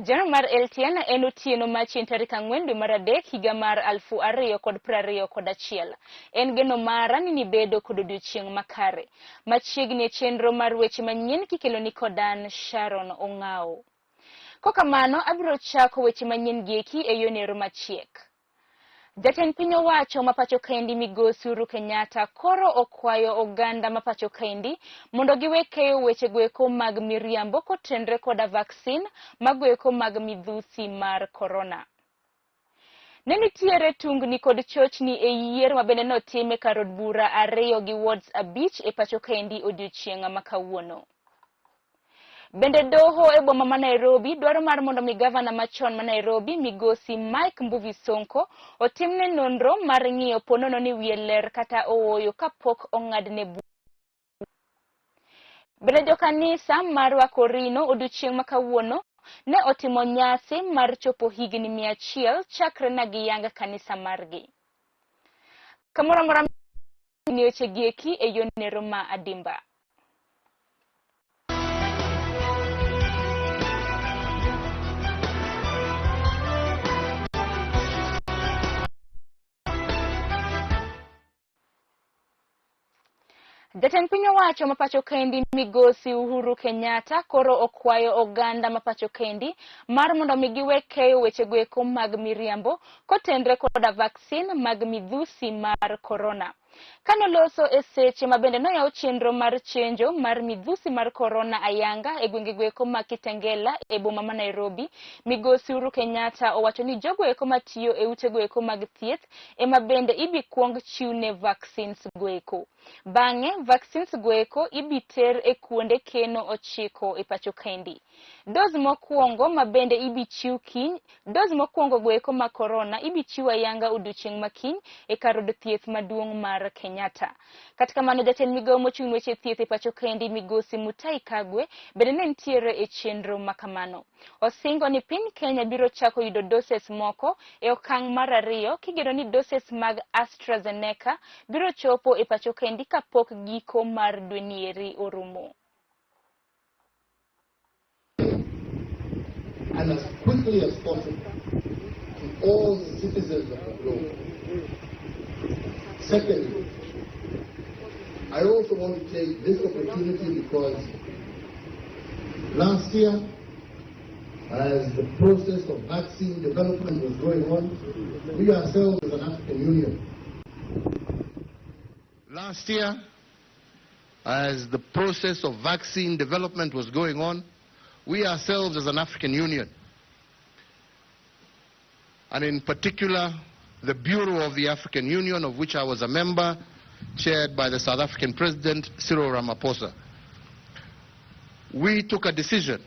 Jano mar LTN en otieno ma chieng' tarik 4 dwe mar 3 higa mar 2021. En geno mara ni nibedo kod odiochieng' makare. Machiegni e chenro mar weche manyien kikeloni kod an Sharon Ong'awo. Kokamano abiro chako weche manyien gieki e yonero machiek. Jatend piny owacho ma pacho kaendi migosi Uhuru Kenyatta koro okwayo oganda ma pacho kaendi mondo giwe keyo weche goeko mag miriambo kotenre koda vaksin magoeko mag midhusi mar korona. Ne nitiere tungni kod chochni e yiero ma bende notim e kar od bura 2 gi wards 5 e pacho kaendi odiochieng' ma kawuono. Bende doho e boma ma Nairobi dwaro mar mondo mi gavana machon ma Nairobi migosi Mike Mbuvi Sonko otimne nonro mar ng'iyo ponono ni wiye ler kata ooyo kapok ong'adne bura. Bende jokanisa mar Wakorino odiochieng' ma kawuono ne otimo nyasi mar chopo higni 100 chakre na giyang kanisa margi. Kamoro amora ni weche gieki e yo nero ma adimba. Jatend piny owacho ma pacho kendi migosi Uhuru Kenyatta koro okwayo oganda ma pacho kendi mar mondo mi giwe keyo weche goeko mag miriambo kotenre koda vaksin mag midhusi mar korona. Kanoloso e seche ma bende noyaw chenro mar chenjo mar midhusi mar korona ayanga e gwenge goeko ma Kitengela e boma ma Nairobi, migosi Uhuru Kenyatta owacho ni jogo eko matiyo e ute goeko mag thieth ema bende ibi kuong chiwne vaccines goeko. Bang'e, vaccines goeko ibi ter e kuonde keno 9 e pacho kaendi. Doz mokwongo ma bende ibi chiw kiny, doz mokwongo goeko ma korona ibi chiw ayanga odiochieng' ma kiny e kar od thieth maduong' mar Kenyatta. Kata kamano, jatend migawo mochung' weche thieth e pacho kaendi migosi Mutahi Kagwe bende ne nitiere e chenro ma kamano. Osingo ni piny Kenya biro chako yudo doses moko e okang' mar 2 kigeno ni doses mag AstraZeneca biro chopo e pacho kaendi kapok giko mar dwe nieri orumo. And as quickly as possible to all the citizens of the globe. Secondly, I also want to take this opportunity because last year, as the process of vaccine development was going on, we ourselves as an African Union. Last year, as the process of vaccine development was going on, we ourselves as an African Union, and in particular the Bureau of the African Union, of which I was a member, chaired by the South African President, Cyril Ramaphosa, we took a decision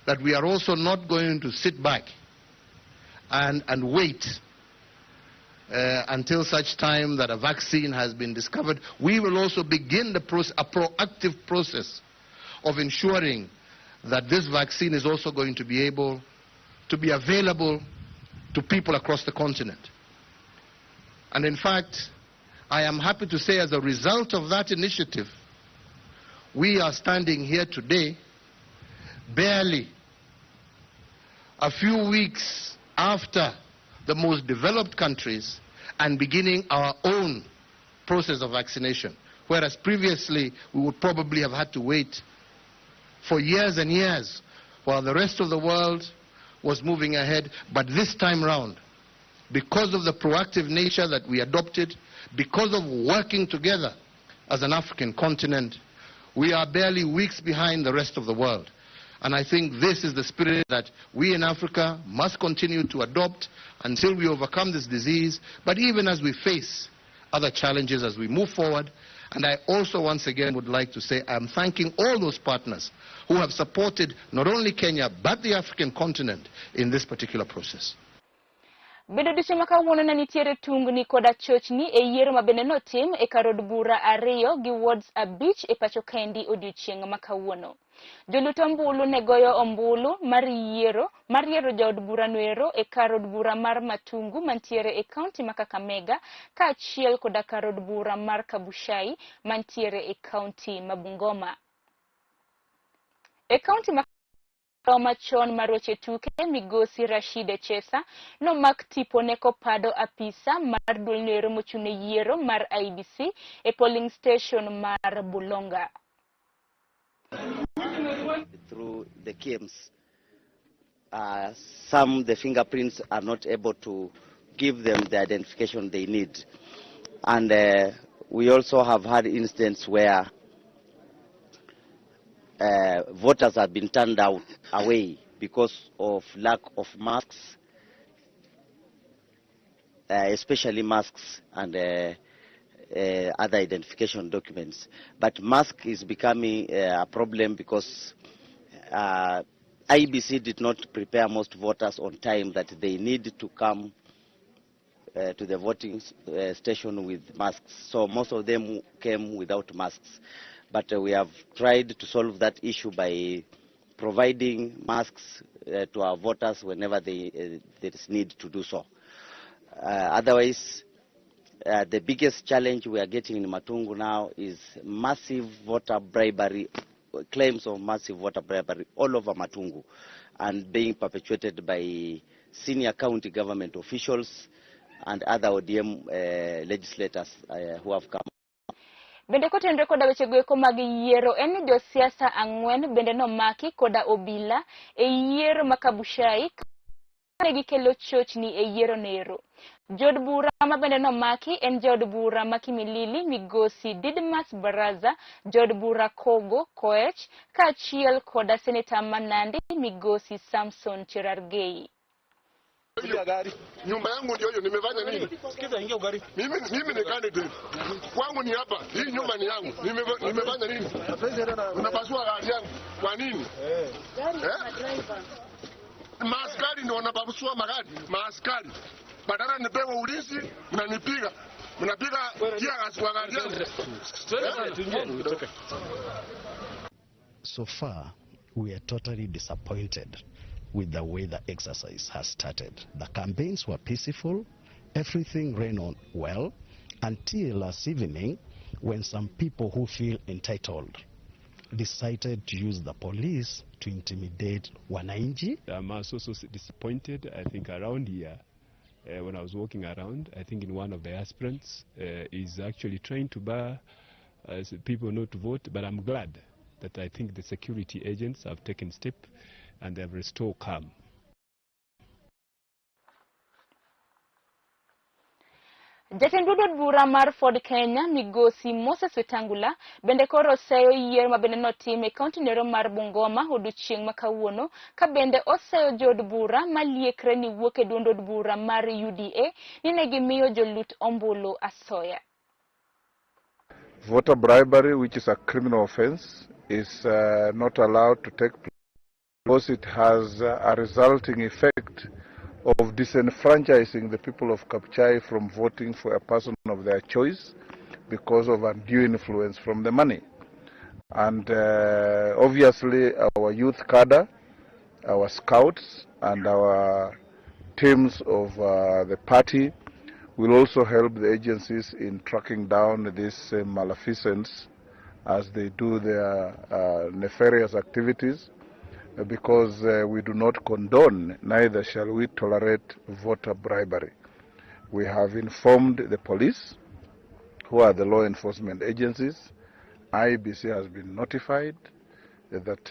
that we are also not going to sit back and wait until such time that a vaccine has been discovered. We will also begin a proactive process of ensuring that this vaccine is also going to be able to be available to people across the continent. And in fact, I am happy to say as a result of that initiative, we are standing here today barely a few weeks after the most developed countries and beginning our own process of vaccination, whereas previously we would probably have had to wait for years and years while the rest of the world was moving ahead. But this time round, because of the proactive nature that we adopted, because of working together as an African continent, we are barely weeks behind the rest of the world. And I think this is the spirit that we in Africa must continue to adopt until we overcome this disease, but even as we face other challenges as we move forward. And I also once again would like to say I'm thanking all those partners who have supported not only Kenya, but the African continent in this particular process. Bende odiochieng' ma kawuono ne nitiere tungni koda chochni e yiero ma bende notim e kar od bura 2 gi wards 5 e pacho kaendi odiochieng' ma kawuono. Jolut ombulu ne goyo ombulu mar yiero mar yiero jaod bura noero e kar od bura mar Matungu mantiere e kaunti ma Kakamega kaachiel koda kar od bura mar Kabuchai mantiere e kaunti ma Bungoma. E kaunti ma Migawo machon mar weche tuke migosi Rashid Echesa nomak tipone kopado apisa mar duolnoero mochung' ne yiero mar IEBC e polling station mar Bulonga. Through the KIEMS, some the fingerprints are not able to give them the identification they need. And we also have had instances where voters have been turned out away because of lack of masks, especially masks and other identification documents. But mask is becoming a problem because IEBC did not prepare most voters on time that they need to come to the voting station with masks. So most of them came without masks. But we have tried to solve that issue by providing masks to our voters whenever there is need to do so. Otherwise, the biggest challenge we are getting in Matungu now is massive voter bribery, claims of massive voter bribery all over Matungu, and being perpetuated by senior county government officials and other ODM legislators who have come. Bende kotenore koda weche goeko mag yiero en ni josiasa ang'wen bende nomaki koda obila e yiero ma Kabuchai kane gikelo chochni e yiero nero. Jood bura ma bende nomaki en jaod bura ma Kimilili migosi Didmas Baraza, jaod bura Kogo Koech kaachiel koda seneta ma Nandi migosi Samson Cherargei. Nyumba yangu ndio hiyo, nimefanya nini? Mimi ni candidate. Kwangu ni hapa. Hii nyumba ni yangu. Nimefanya nini? Unapasua gari yangu. Kwa nini? Maaskari ndio wanapasua magari. Maaskari. Badala nipewe ulinzi, mnanipiga. Mnapiga tear gas kwa gari yangu. So far, we are totally disappointed with the way the exercise has started. The campaigns were peaceful, everything ran on well, until last evening when some people who feel entitled decided to use the police to intimidate wananchi. I'm also so disappointed. I think around here, when I was walking around, I think in one of the aspirants is actually trying to bar people not to vote, but I'm glad that I think the security agents have taken step and they have restored calm. Jatend duond bura mar Ford Kenya migosi Moses Wetangula bende koro oseyo yiero ma bende notim e kaunti nero mar Bungoma odiochieng' ma kawuono ka bende oseyo jood bura maliekre ni wuok e duond od bura mar UDA ni ne gimiyo jolut ombulu asoya. Voter bribery, which is a criminal offense, is not allowed to take place because it has a resulting effect of disenfranchising the people of Kabuchai from voting for a person of their choice because of undue influence from the money. And obviously our youth cadre, our scouts and our teams of the party will also help the agencies in tracking down these maleficents as they do their nefarious activities, because we do not condone, neither shall we tolerate voter bribery. We have informed the police, who are the law enforcement agencies. IEBC has been notified that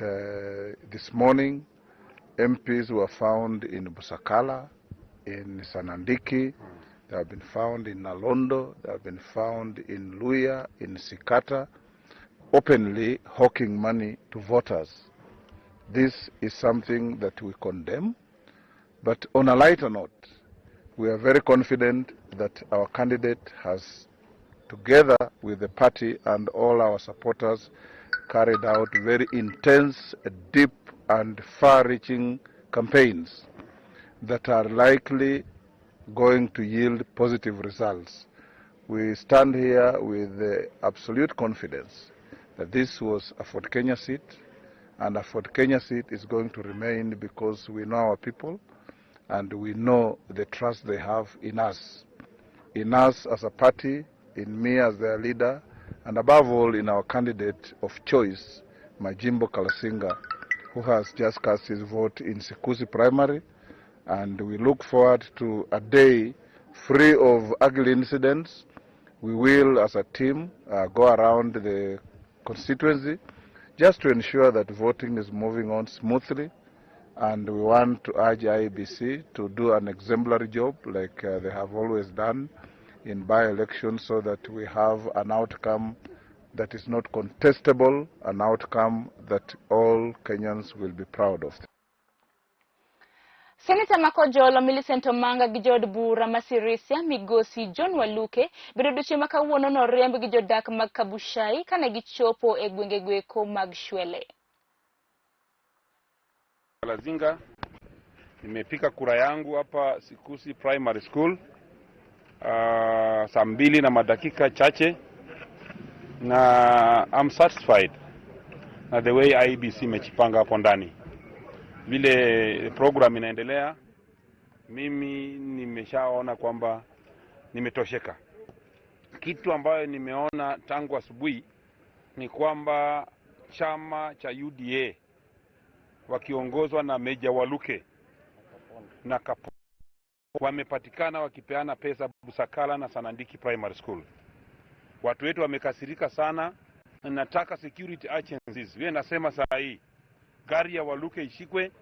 this morning MPs were found in Busakala, in Sanandiki, they have been found in Nalondo, they have been found in Luya, in Sikata, openly hawking money to voters. This is something that we condemn, but on a lighter note, we are very confident that our candidate has, together with the party and all our supporters, carried out very intense, deep and far-reaching campaigns that are likely going to yield positive results. We stand here with absolute confidence that this was a Ford Kenya seat, and a Ford Kenya seat is going to remain because we know our people and we know the trust they have in us. In us as a party, in me as their leader, and above all in our candidate of choice, Majimbo Kalasinga, who has just cast his vote in Sikusi Primary. And we look forward to a day free of ugly incidents. We will, as a team, go around the constituency just to ensure that voting is moving on smoothly. And we want to urge IEBC to do an exemplary job like they have always done in by-elections, so that we have an outcome that is not contestable, an outcome that all Kenyans will be proud of. Seneta Makojolo Millicent Omanga gi jood bura ma Sirisia migosi John Waluke bedo odiochieng' ma kawuono noriemb gi jodak mag Kabuchai kane gichopo e gwenge goeko mag Shwele. Lazinga, nimepiga kura yangu hapa Sikusi Primary School saa 2 na madakika chache, na I'm satisfied na the way IEBC imejipanga hapo ndani. Vile program inaendelea, mimi nimeshaona kwamba nimetosheka. Kitu ambayo nimeona tangu asubuhi ni kwamba chama cha UDA wakiongozwa na Meja Waluke na Kapo wamepatikana wakipeana pesa Busakala na Sanandiki Primary School. Watu wetu wamekasirika sana, na nataka security agencies. Wewe nasema saa hii gari ya Waluke ishikwe,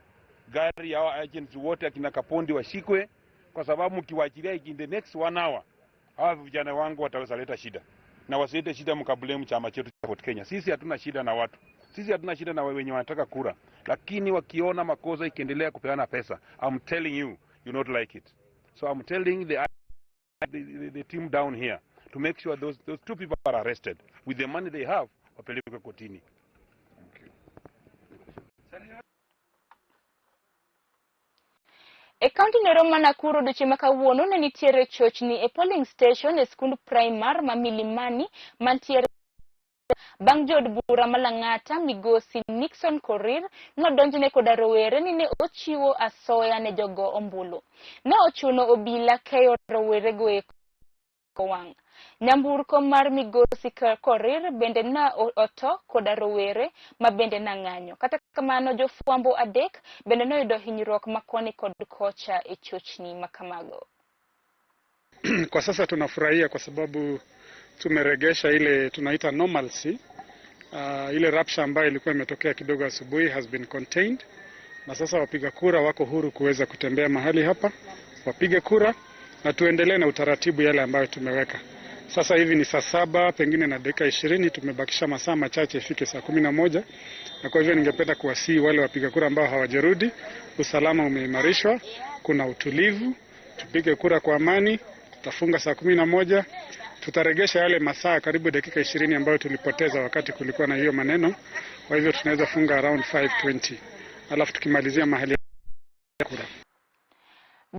gari ya hawa agents wote akina Kapondi washikwe, kwa sababu mkiwaachilia in the next 1 hour hawa vijana wangu wataweza leta shida. Na wasilete shida mkablame chama chetu cha Ford Kenya. Sisi hatuna shida na watu. Sisi hatuna shida na wenye wanataka kura. Lakini wakiona makosa ikiendelea kupeana pesa, I'm telling you, you not like it. So I'm telling the team down here to make sure those two people are arrested with the money they have, wapelekwe kotini. E kaunti nero ma Nakuru odiochieng' ma kawuono ne nitiere chochni e polling station e skund primar ma Milimani mantiere bang' jood bura ma Lang'ata migosi Nixon Korir nodonjne koda rowere ni ne ochiwo asoya ne jogo ombulu. Ne ochuno obila keyo rowerego eko wang'. Nyamburko mar migosi Korir bende na oto koda rowere ma bende nang'anyo. Kata kamano jofwambo 3 bende noyudo hinyruok makoni kod kocha e chochni makamago. Kwa sasa tunafurahia kwa sababu tumeregesha ile tunaita normalcy. Ile rapture ambayo ilikuwa imetokea kidogo asubuhi has been contained, na sasa wapiga kura wako huru kuweza kutembea mahali hapa, wapige kura na tuendelee na utaratibu yale ambayo tumeweka. Sasa hivi ni saa 7 pengine na dakika 20, tumebakisha masaa machache ifike saa 11, na kwa hivyo ningependa kuwasihi wale wapiga kura ambao hawajarudi, usalama umeimarishwa, kuna utulivu, tupige kura kwa amani, tutafunga saa 11. Tutaregesha yale masaa karibu dakika 20 ambayo tulipoteza wakati kulikuwa na hiyo maneno. Kwa hivyo tunaweza funga around 5:20. Alafu tukimalizia mahali kura.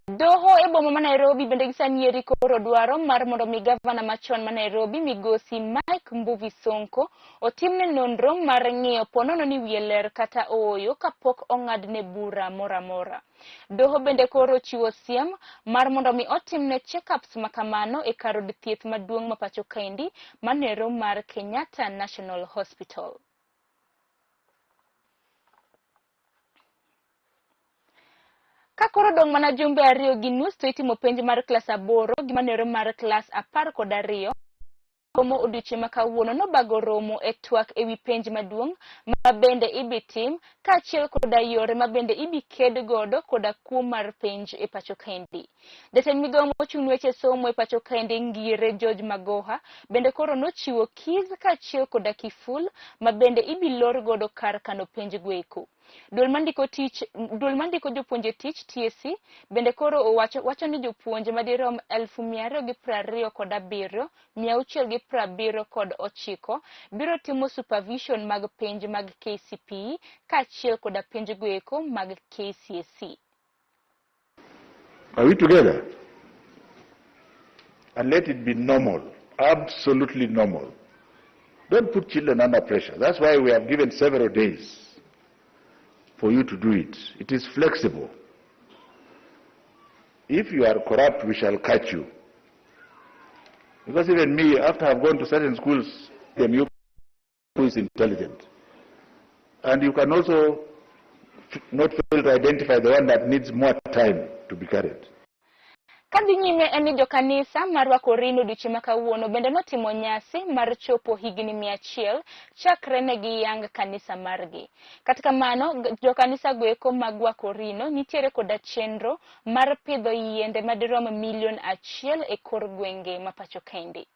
Doho e boma ma Nairobi bende gisani koro dwaro mar mondo mi gavana machon ma Nairobi migosi Mike Mbuvi Sonko otimne nonro mar ng'iyo ponono ni wiye ler kata ooyo kapok ong'adne bura mora mora. Doho bende koro chiwo siem mar mondo mi otimne check-ups makamano e kar od thieth maduong' ma pacho kaendi manero mar Kenyatta National Hospital. Ka koro dong' mana jumbe 2.5 to itimo penj mar klas 8 gi manero mar klas 12. Romo odiochieng' ma kawuono nobago romo e twak ewi penj maduong' ma bende ibitim kaachiel koda yore ma bende ibiked godo koda kuo mar penj e pacho kaendi. Jatend migawo mochung' ne weche somo e pacho kaendi Ngire George Magoha bende koro nochiwo keys kaachiel koda kiful ma bende ibilor godo kar kano penj goeko. Duol mandiko jopuonje tich TSC bende koro wacho ni jopuonje madirom 227,679 biro timo supervision mag penj mag KCPE kaachiel koda penj goeko mag KCSE. Are we together? And let it be normal, absolutely normal. Don't put children under pressure. That's why we have given several days for you to do it. It is flexible. If you are corrupt, we shall catch you. Because even me, after I've gone to certain schools, them you who is intelligent. And you can also not fail to identify the one that needs more time to be carried. Kadhi nyime en ni jokanisa mar Wakorino odiochieng' ma kawuono bende notimo nyasi mar chopo higni 100 chakre ne giyang kanisa margi. Kata kamano, jokanisa goeko mag Wakorino nitiere koda chenro mar pidho yiende madirom milion 1 e kor gwenge ma pacho kendi.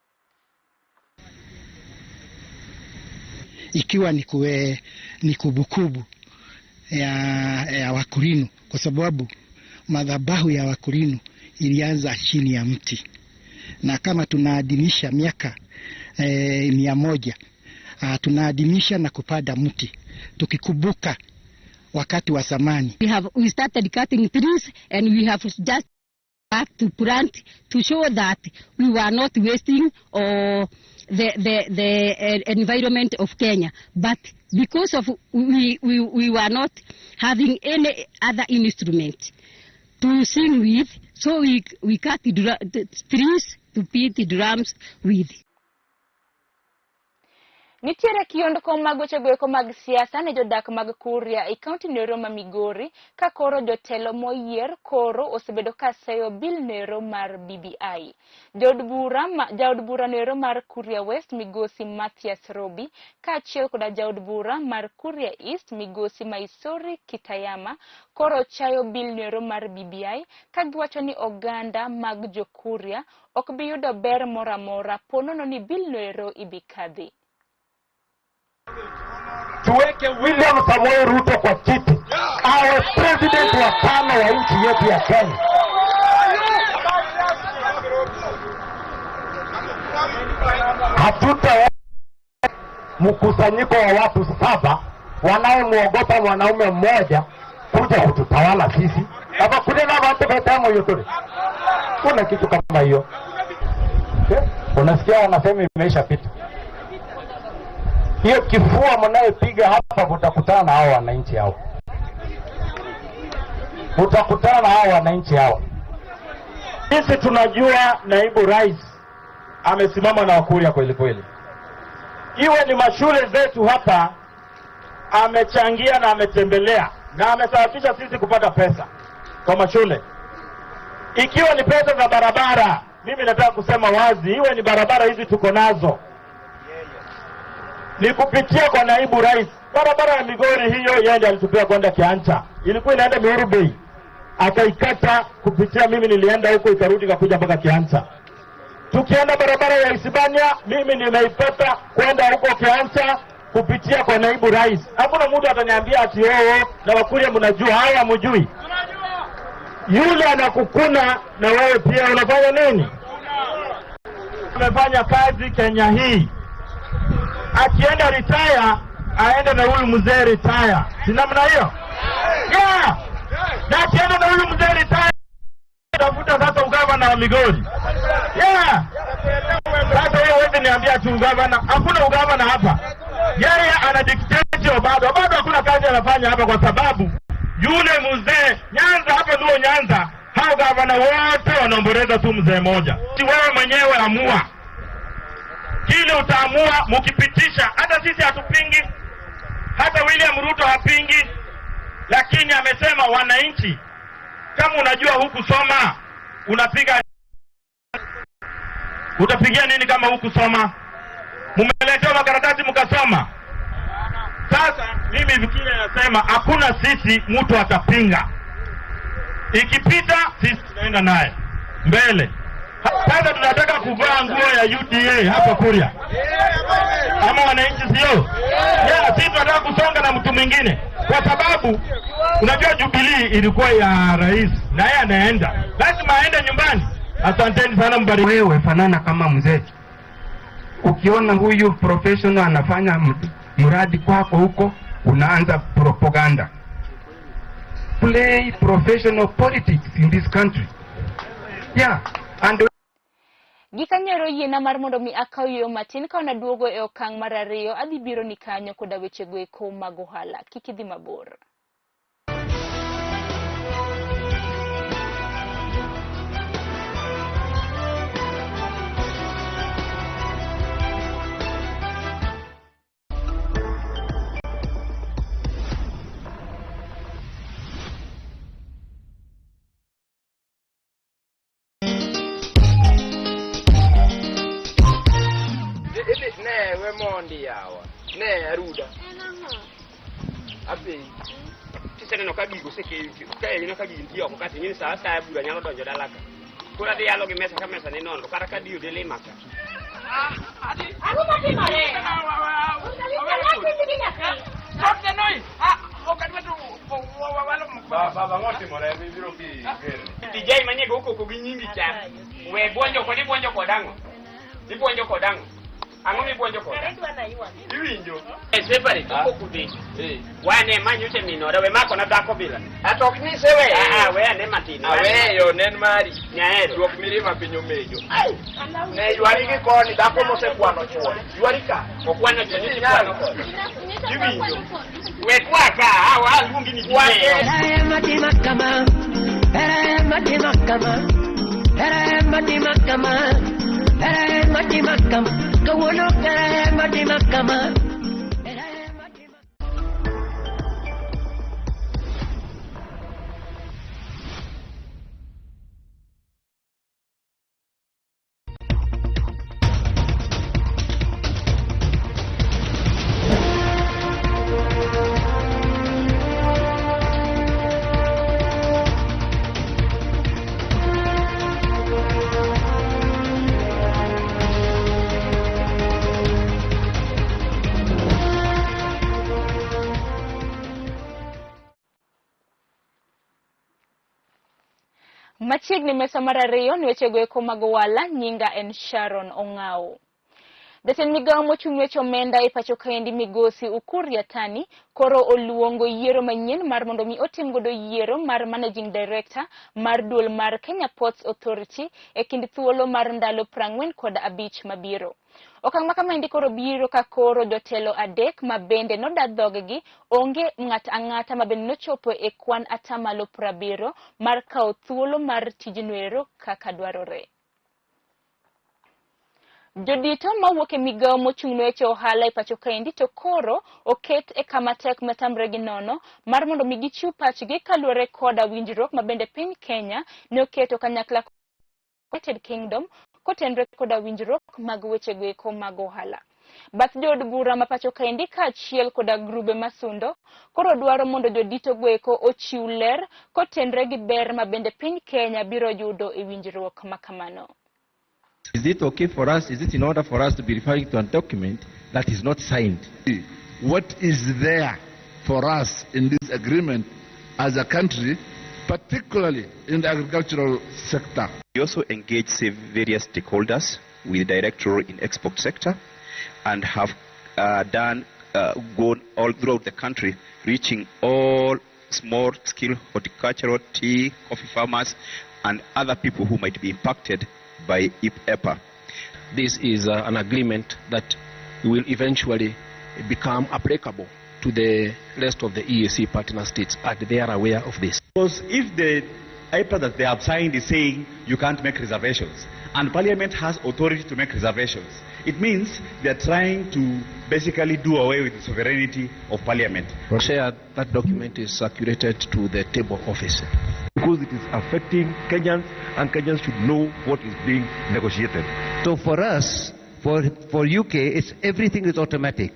Ikiwa ni kumbukumbu ya Wakorino, kwa sababu madhabahu ya Wakorino ilianza chini ya mti, na kama tunaadhimisha miaka 100, tunaadhimisha na kupanda mti tukikumbuka wakati wa zamani. We started cutting trees and we have just back to plant to show that we were not wasting or the environment of Kenya, but because of we were not having any other instrument to sing with, so we cut the trees to beat the drums with. Nitiere kiondko mag weche goeko mag siasa ne jodak mag Kuria e kaunti nero ma Migori ka koro jotelo moyier koro osebedo ka seyo bill nero mar BBI. Jaod bura nero mar Kuria West Migosi Mathias Robi kaachiel koda jaod bura mar Kuria East Migosi Maisori Kitayama koro chayo bill nero mar BBI ka giwacho ni oganda mag jo Kuria ok bi yudo ber moro amora ponono ni bill nero ibikadhi. Tuweke William Samoei Ruto kwa kiti, awe president wa 5 wa nchi yetu ya Kenya. Hatuta mkusanyiko wa watu 7 wanaomuogopa mwanaume mmoja kuja kututawala sisi. Hapa kuna na watu kama hiyo. Kuna kitu kama hiyo. Unasikia wanasema imeisha pita. Hiyo kifua mnayopiga hapa, mtakutana na hao wananchi hao. Mtakutana na hao wananchi hao. Sisi tunajua naibu rais amesimama na Wakuria kweli kweli. Iwe ni mashule zetu hapa amechangia na ametembelea na amesababisha sisi kupata pesa kwa mashule. Ikiwa ni pesa za barabara, mimi nataka kusema wazi, iwe ni barabara hizi tuko nazo ni kupitia kwa naibu rais. Barabara ya Migori hiyo yeye ndiye alitupea kwenda Kiancha, ilikuwa inaenda Mihuru Bay, akaikata kupitia mimi, nilienda huko ikarudi ikakuja mpaka Kiancha. Tukienda barabara ya Isibania, mimi nimeipata kwenda huko Kiancha kupitia kwa naibu rais. Hakuna mtu ataniambia ati oo na Wakuria mnajua, haya mjui. Yule anakukuna na wewe pia unafanya nini? Amefanya kazi Kenya hii. Akienda retire, aende na huyu mzee retire. Si namna hiyo? Yeah. Na akienda na huyu mzee retire, tafuta sasa ugavana wa Migori. Yeah. Sasa wewe huwezi niambia tu ugavana, hakuna ugavana hapa. Yeye ana dictate bado. Bado hakuna kazi anafanya hapa kwa sababu yule mzee Nyanza hapa ndio Nyanza, hao gavana wote wanaomboleza tu mzee mmoja. Si wewe mwenyewe amua. Kile utaamua mkipitisha, hata sisi hatupingi, hata William Ruto hapingi, lakini amesema wananchi, kama unajua hukusoma unapiga, utapigia nini kama hukusoma? Mmeletewa makaratasi mkasoma. Sasa mimi kile nasema, hakuna sisi mtu atapinga. Ikipita sisi tunaenda naye mbele. Sasa tunataka kuvaa nguo ya UDA hapa Kuria. Ama wananchi sio? Yeah, sisi tunataka kusonga na mtu mwingine. Kwa sababu unajua Jubilee ilikuwa ya rais na yeye anaenda. Lazima aende nyumbani. Asanteni sana, mbariki. Wewe fanana kama mzee. Ukiona huyu professional anafanya mradi kwako huko, unaanza propaganda. Play professional politics in this country. Yeah. And Gikanyoro yiena mar mondo mi akaw yueyo matin ka naduogo e okang' mar ariyo adhi biro ni kanyo koda wechego eko mag ohala. Kik idhi mabor. We mondi yawa. Ne aruda. Apenji. Tiseneno ka gigo osekeyo ka ineno ka gigi nitie oko ka ting'e ni sa asaya bura nyalo donjo dala ka. Koro adhi yalo gi mesa ka mesa ni nono kata ka diyo dhi lima ka. Ang'o matimore? Stop the noise! Ok adwa to walo Baba ngotimore mibiro ki ger. DJ manie go koko gi nyingi cha. We buonjo kod ibuonjo kod ang'o? Ibuonjo kod ang'o? Ang'o mibuonjo kod? Iwinjo? E separate koko dhi. Wane manyocha minore we mako na dhako bila. Ato ok nyise weyo. Ah, we ane matin. Aweyo nen mari. Nyaero. Duok mirima piny omejo. Ne ywari gi koni dhako mosekwano chuore. Ywari ka. Okwano chuore ni kwano kode. Iwinjo? We kwaka, awa aluongi ni Machiegni mesa mar ariyo ni wechego eko mag ohala, nyinga en Sharon Ong'awo. Jatend migawo mochung' weche omenda e pacho kaendi migosi Ukur Yatani koro oluongo yiero manyien mar mondo mi otim godo yiero mar Managing Director mar duol mar Kenya Ports Authority e kind thuolo mar ndalo 45 mabiro. Okang' ma kamaendi koro biro ka koro jotelo adek ma bende noda dhoggi onge ng'at ang'ata ma bende nochopo e kwan 70% mar kawo thuolo mar tijnoero kaka dwarore. Jodito mawuok e migawo mochung' ne weche ohala e pacho kaendi to koro oket e kama tek matamre gi nono mar mondo mi gichiw pachgi kaluwore koda winjruok ma bende piny Kenya ne oketo kanyakla United Kingdom kotenre koda winjruok mag wechego eko mag ohala. Bath jood bura ma pacho kaendi kaachiel koda grube masundo koro dwaro mondo jodito goeko ochiw ler kotenre gi ber ma bende piny Kenya biro yudo e winjruok ma kamano. Is it okay for us, is it in order for us to be referring to a document that is not signed? What is there for us in this agreement as a country, particularly in the agricultural sector? We also engage various stakeholders with direct role in export sector and have gone all throughout the country, reaching all small-scale horticultural, tea, coffee farmers, and other people who might be impacted by EPA. This is an agreement that will eventually become applicable to the rest of the EAC partner states, and they are aware of this. Because if the EPA that they have signed is saying you can't make reservations, and Parliament has authority to make reservations, it means they are trying to basically do away with the sovereignty of Parliament. Chair, that document is circulated to the table office. Because it is affecting Kenyans, and Kenyans should know what is being negotiated. So for us, for UK, it's everything is automatic.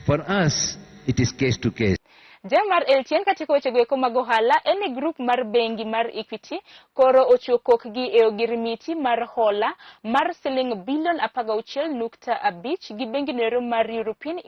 For us, it is case to case. Jamar LTN katika wechego eko mag ohala en ni grup mar bengi mar Equity koro ochiwo kokgi e ogirimiti mar hola mar siling bilion 16.5 gi bengi noero mar European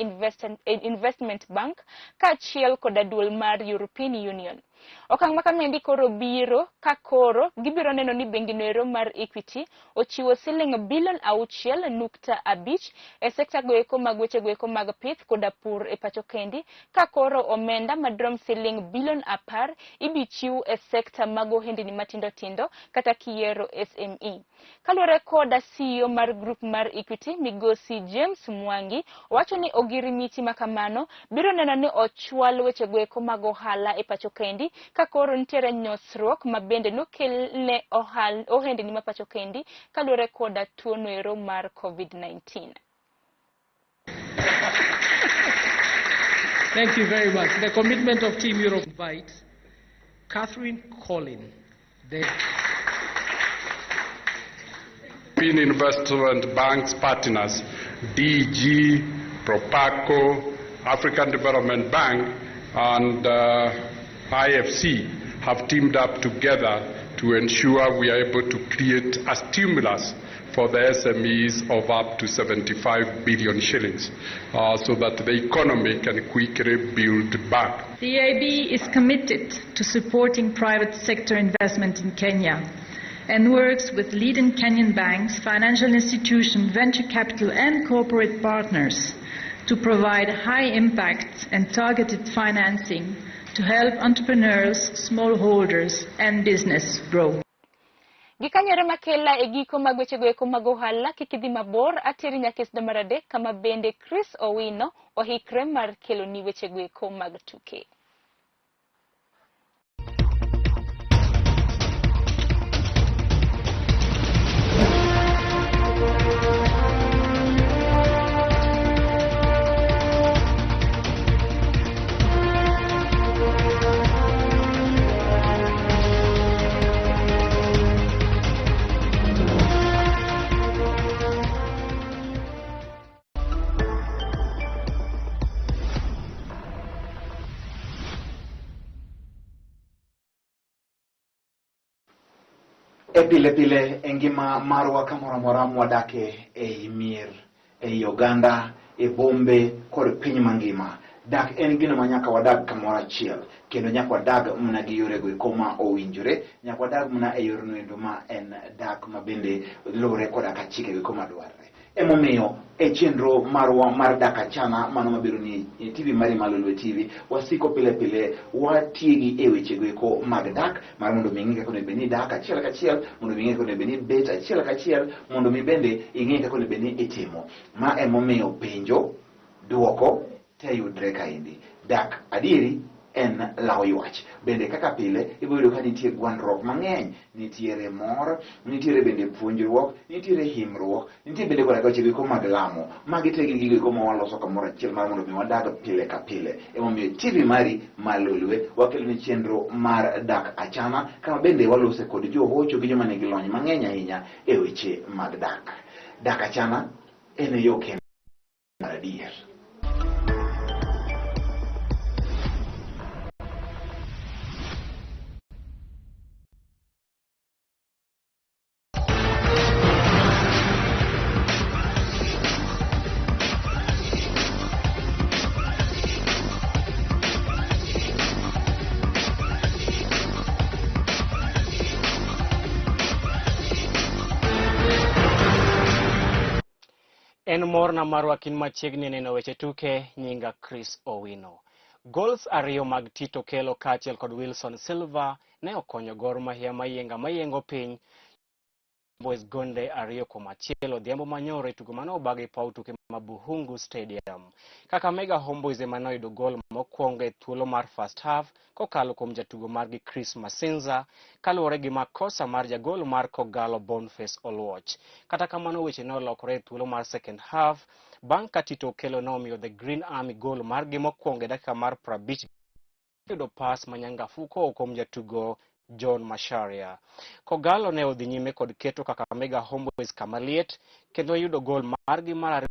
Investment Bank kaachiel koda duol mar European Union. Okang' ma kamaendi koro biro ka koro gibiro neno ni bengi noero mar Equity ochiwo siling bilion 6.5 e sekta goeko mag weche goeko mag pith koda pur e pacho kendi ka koro omenda madrom siling bilion 10 ibichiw e sekta mag ohendni matindo tindo kata kiyiero SME. Kaluwore koda CEO mar grup mar Equity migosi James Mwangi owacho ni ogirimiti ma kamano biro neno ni ochwal weche goeko mag ohala e pacho kendi ka koro nitiere nyosruok ma bende nokel ne ohendni ma pacho kendi kaluwore koda tuo noero mar COVID-19. Thank you very much. The commitment of Team Europe invites Catherine Collin. European Investment Bank's partners, DG, Proparco, African Development Bank, and IFC have teamed up together to ensure we are able to create a stimulus for the SMEs of up to 75 billion shillings so that the economy can quickly build back. The EIB is committed to supporting private sector investment in Kenya and works with leading Kenyan banks, financial institutions, venture capital and corporate partners to provide high impact and targeted financing to help entrepreneurs, smallholders and business grow. Gikanyore makela e giko mag wechego eko mag ohala kik idhi mabor ateri nyaka e mar adek kama bende Chris Owino ohikre mar keloni wechego eko mag tuke. E pile pile e ngima marwa kamoro amora mwadake ei mier, ei oganda, e bombe kod piny mangima. Dak en gino ma nyaka wadag kamoro achiel kendo nyaka wadag mana gi yorego eko ma owinjore, nyaka wadag mana e yorno endo ma en dak ma bende luwore koda ka chikego eko madwarre. Emomiyo e chenro marwa mar dak achana mano mabiro ni e TV mari mar Lolwe TV wasiko pile pile watiegi e wechego eko mag dak mar mondo mi ing'e kaka onego bed ni idak achiel kachiel, mondo mi ing'e kaka onego bed ni ibet achiel kachiel, mondo mi bende ing'e kaka onego bed ni itimo. Ma emomiyo penjo, duoko te yudre kaendi. Dak adieri en lawo ywach. Bende kaka pile ibiro yudo ka nitie gwandruok mang'eny, nitiere mor, nitiere bende puonjruok, nitiere himruok, nitie bende koda ka wechego eko mag lamo. Magi te gin gigo eko ma waloso kamoro achiel mar mondo mi wadag pile ka pile. Emomiyo TV mari mar Lolwe wakelo ni chenro mar dak achana kama bende walose kod johocho gi joma nigi lony mang'eny ahinya e weche mag dak. Dak achana en yo kende mar adier. En morna mar rwakin machiegni neno weche tuke, nyinga Chris Owino. Goals ariyo mag Tito Kelo kaachiel kod Wilson Silva ne okonyo Gor Mahia mayienga mayiengo piny Boys gonde 2-1 odhiambo manyoro e tugo mane obag e paw tuke ma Buhungu Stadium. Kakamega Homeboys ema noyudo gol mokwongo e thuolo mar first half kokalo kuom jatugo margi Chris Masinza kaluwore gi makosa mar jagol mar Kogalo Boniface Oluoch. Kata kamano weche ne olokore e thuolo mar second half bang' ka Tito Okello nomiyo The Green Army gol margi mokwongo e dakika mar 50 yudo pas manyangafu koa kuom jatugo John Macharia. Kogalo ne odhi nyime kod keto Kakamega Homeboys kama liet kendo yudo gol margi mar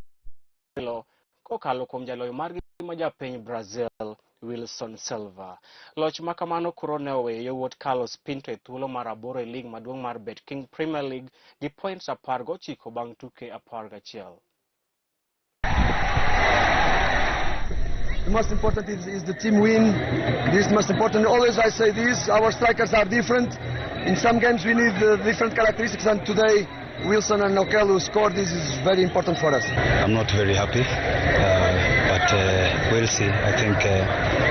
ariyo kokalo kuom jaloyo margi ma japiny Brazil Wilson Silva. Loch ma kamano koro ne oweyo yawuot Carlos Pinto e thuolo mar 8 e lig maduong' mar BetKing Premier League gi points 19 bang' tuke 11. The most important is the team win. This is most important. Always I say this, our strikers are different. In some games we need different characteristics, and today Wilson and Okello scored. This is very important for us. I'm not very happy, but we'll see. I think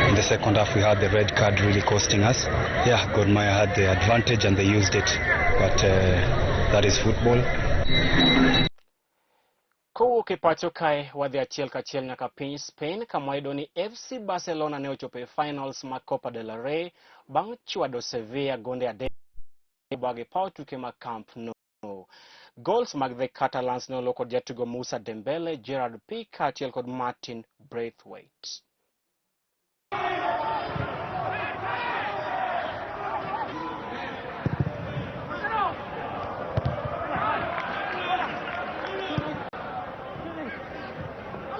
in the second half we had the red card really costing us. Yeah, Gor Mahia had the advantage and they used it, but that is football. Kowuok e pacho kae wadhi achiel kachiel nyaka piny Spain kama wayudo ni FC Barcelona ne ochopo e finals mag Copa del Rey bang' chwado Sevilla gonde 3 bag e paw tuke mag Camp Nou. Goals mag the Catalans ne olo kod jatugo Moussa Dembele, Gerard Pique kaachiel kod Martin Braithwaite.